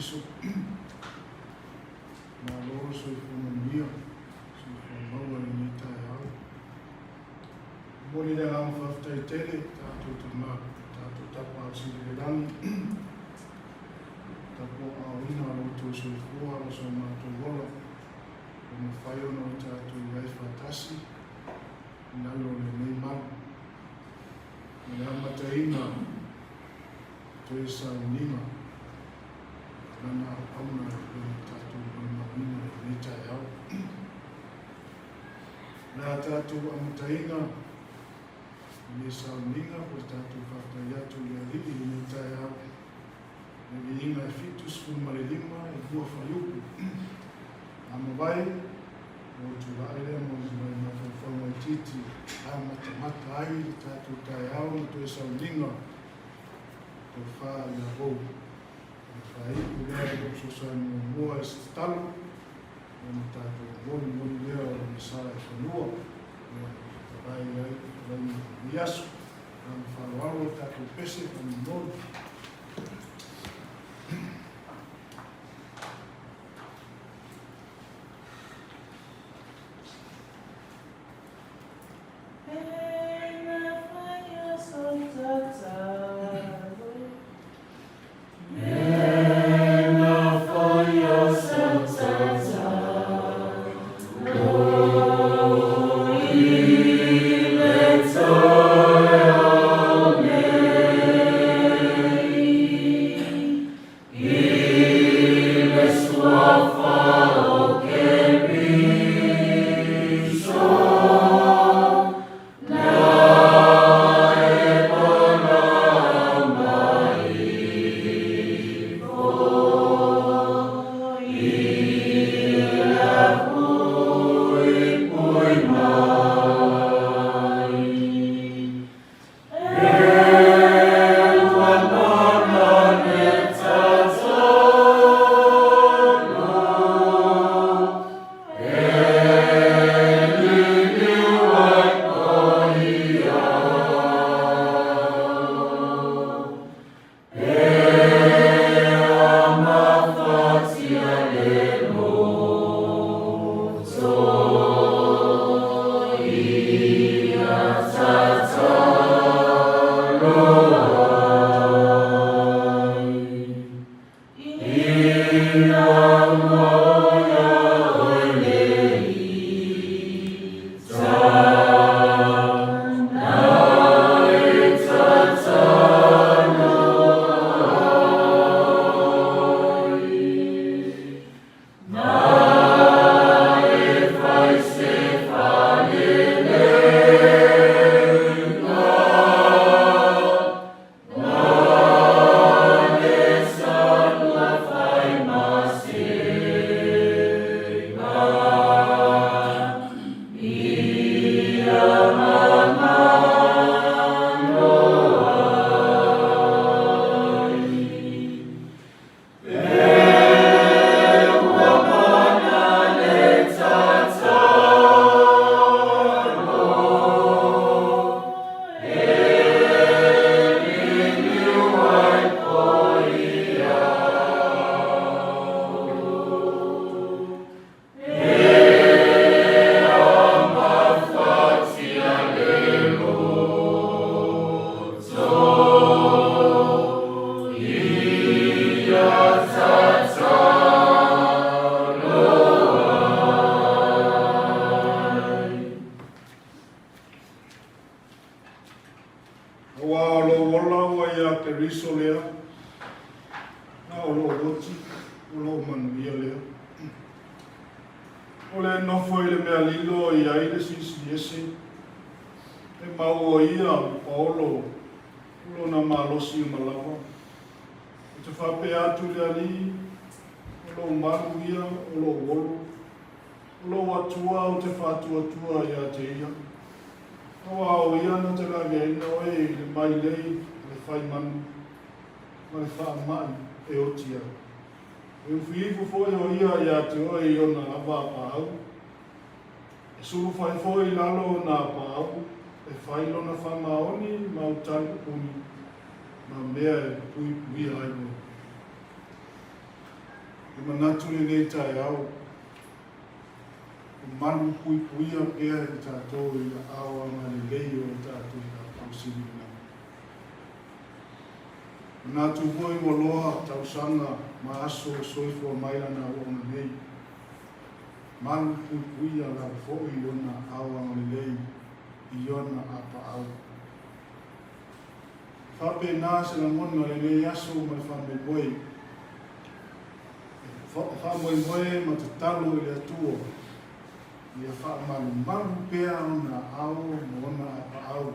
Keriso. Malo le soifua manuia, soifua maua i lenei taeao. Momoli le agaga faafetai tele i tatou tama, tatou Tapaau Sili i le Lagi, tapuaaoina o lo outou soifua ma so matou ola, ua mafai ona o tatou i ai faatasi i lalo o lenei malu. Ma le amataina toe sauniga lana auauna e pei ona tatou molimauina i lenei taeao. O le a tatou amataina lenei sauniga po o le tatou faafetai atu i le Alii i lenei taeao, le viiga e 75 e 2 fuaiupu. A mavae, ua ou tulai lea ma nai mafaufauga itiiti e amatamata ai le tatou taeao ma toe sauniga tofa ia Vou. O le faaiu lea o lou fesoasoani muamua i se tatalo, ona tatou molimoli lea o lona sa i fanua, ia talai ai lana lenei aso. Ma faaaloalo le tatou pese faamolemole. Aua o lou ola ua ia Keriso lea, a o lou oti o lou manuia lea. O le nofo i le mea lilo e i ai le siisiese, e mau o ia paolo o lona malosi uma lava. Ou te faapea atu i le Alii, o lou malu ia o lou olo, o lou Atua ou te faatuatua ia te ia. Aua o ia na te laveaina oe i le mailei a le faimanu ma le faamai e oti ai. E ufiifu foi o ia ia te oe i ona lava apaau. E sulufai foi i lalo o ona apaau e fai lona faamaoni ma au tali uni ma mea e puipuia ai oe. Le manatu i lenei taeao, e malu puipuia pea i tatou i aao agalelei o lo tatou Tapaau Sili i le Lagi. Manatu foi ua loa tausaga ma aso o soifua mai lana auauna nei, malu puipuia lava foi i ona aao agalelei i ona apaau. E faapena se lagona lenei aso ma le faamoemoe. E faamoemoe ma tatalo i le Atua ia faamalumalu pea ona aao ma ona apaau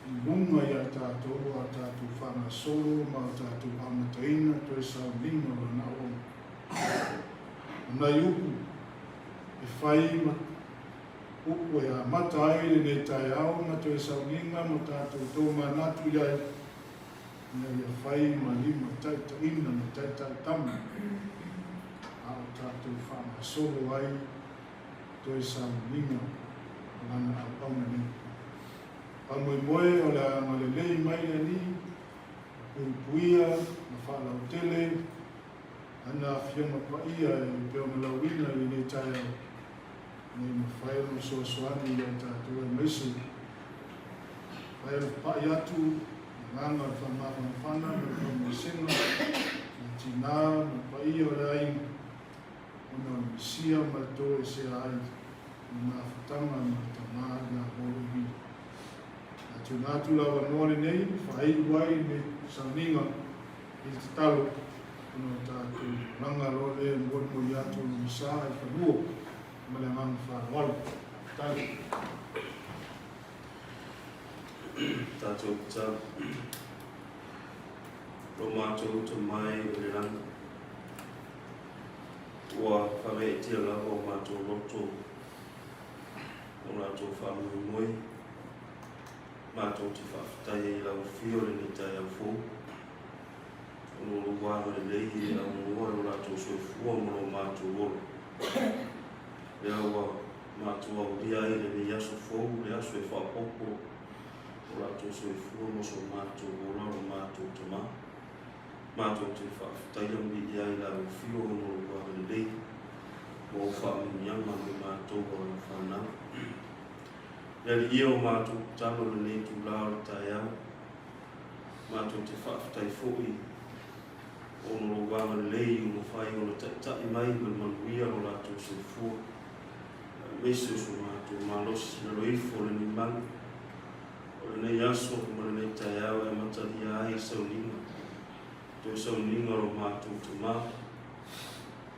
i luga ia tatou a tatou faagasolo ma a tatou amataina toe sauniga o lana auauna. O nai upu e fai ma upu e amata ai lenei taeao ma toe sauniga ma tatou tomanatu i ai, ina ia fai ma lima taitaiina ma taitai tama, a o tatou faagasolo ai toe sauniga o lana auauna nei. Faamoemoe o le a agalelei mai le Alii, puipuia ma faalautele Lana Afioga Paia e pei ona lauina i lenei taeao, ina ia mafai ona fesoasoani ia i tatou aemaise mafai ona papai atu le agaga o le faamafanafana ma le faamaisega i tinā ma le paia o le aiga ona o le Mesia ma le toesea ai i le mafutaga ma le Tama ia Moloivi. A tuuina atu le avanoa lenei, faaiu ai le sauniga i le tatalo ona o tatou malaga loa lea e molimoli atu lona sa i fanua ma le agaga faaaloalo. Tali. Tatou tatalo. Lo matou tomai i le lagi, ua faagaeetia lava o matou loto o latou faamoemoe, matou te faafetai ai i lau afio i lenei taeao fou, o lo lou agalelei e aunoa i lo latou soifua ma lo matou ola. Lea ua matou aulia ai lenei aso fou, le aso e faaopoopo o latou soifua ma so matou ola o lo matou Tama. Matou te faafetaia ma viia ai lau afio ona o lou agalelei ma ou faamanuiaga mo matou o lau fanau. Le Alii e, o matou tatalo i lenei itula o le taeao, matou te faafetai foi ona o lou agalelei ua mafai ona taitai mai ma le manuia lo latou soifua, aemaise o so matou malosi i lalo ifo o lenei malu, o lenei aso ma lenei taeao e amatalia ai sauniga, toe sauniga o lo matou Tama,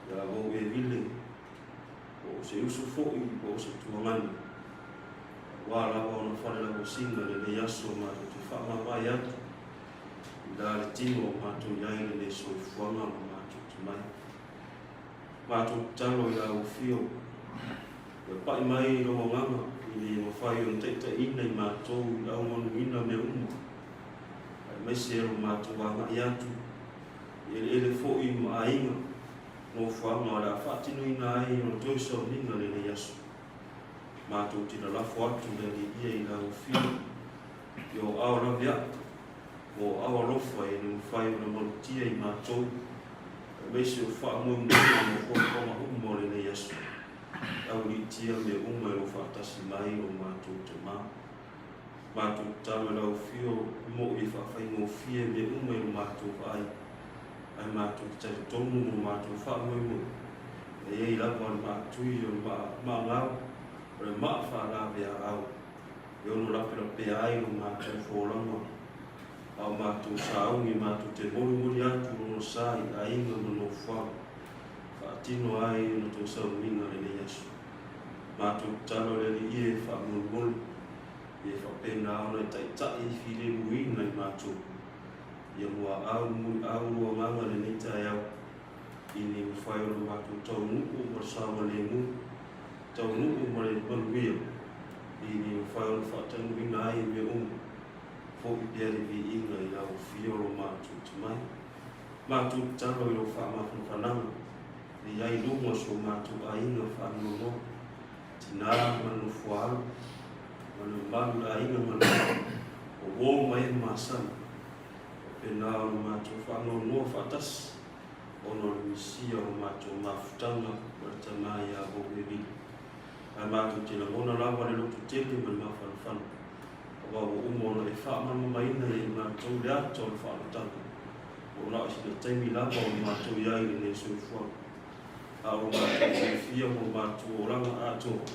ia vou e vile, po o se uso foi, po o se tuagani, aua lava ona falelauasiga i lenei aso matou te faamavae atu i la le tino o matou i ai lenei soifuaga ma matou timai. Matou tatalo i lau afio, ia pai mai lou agaga ina ia mafai ona taitaiina i matou i le aumanuina mea uma, aemaise lo matou agai atu i eleele foi ma aiga, nofoaga o le a faatinoina ai ona toe sauniga lenei aso. Matou te lalafo atu le Alii ia i lau afio, i o ao laveai, ma o ao alofa ina mafai ona malutia i matou, aemaise o faamoemoega ma fuafuaga uma o lenei aso. Auliitia mea uma i lou faatasi mai o matou Tama. Matou tatalo i lau afio moʻi e faafaigofie mea uma i lo matou vaai, ae matou te talitonu ma lo matou faamoemoe, e i ai lava le maatui o le maagau, o le maa faalaveaau, e ono lapelapea ai lo matou folauga, a o matou sauni matou te molimoli atu lona sa i aiga ma nofoaga, faatino ai ona toe sauniga lenei aso. Matou tatalo i le Alii e faamolemole, ia faapena ona e taitai filemuina i matou, ia muaau muliau lo agaga lenei taeao, ina ia mafai ona matou taunuu ma le saogalemu, taunuu ma le manuia, ina ia mafai ona faataunuuina ai mea uma, foi pea le viiga i lau afio lo matou timai. Matou tatalo i lou faamafanafanaga, e i ai luga o si o matou aiga faanoanoa, tinā ma le nofoaalo, ma le mamalu i le aiga ma le o uo ma e masani. Faapena ona matou faanoanoa faatasi. ona o le misia o matou mafutaga ma le Tama ia Vou e Vili. Ae matou te lagona lava le lototele ma le mafanafana, aua ua uma ona e faamalamalamaina ia i matou le ata o le faaolataga, ua na o sina taimi lava o matou i ai i lenei soifuaga. A o lo matou fiafia mo matou olaga atoa,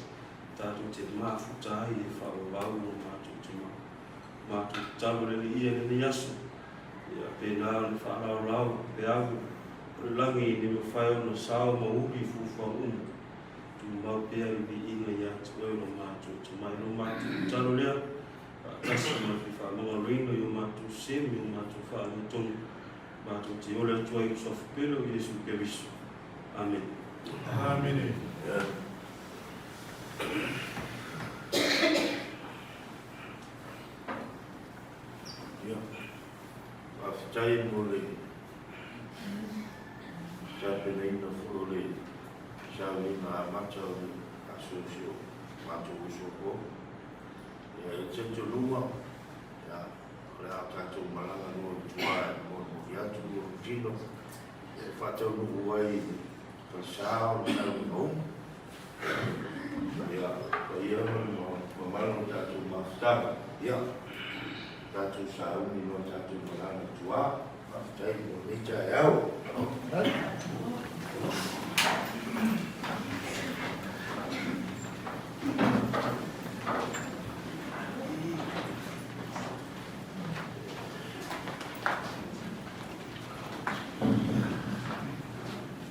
tatou te mafuta ai e faaauau lo matou Tama. Matou tatalo i le Alii i lenei aso, ia pēnā ona faalaolao peau o le lagi ina ia mafai ona sao ma uli i fuafuaga uma, tumau pea le viiga ia te Oe lo matou Tama. I lo matou tatalo lea, faatasi ma le fia faamagaloina i o matou se ma o matou faaletonu, matou te ole atu ai i le Suafa pele o Iesu Keriso. Amene. Amene. Ia, faafetai mo le tapenaina foi o le sauniga amata o le aso i si o matou uso po. Ia, i le talitonuga, ia, o le a tatou malaga loa i tua e molimoli atu lou tino e faataunuu ai i le falesa o le sauniga uma. Ia, paia ma le mamalu o le tatou mafutaga. Ia, tatou sauni loa tatou malaga i tua. Faafetai mo lenei taeao.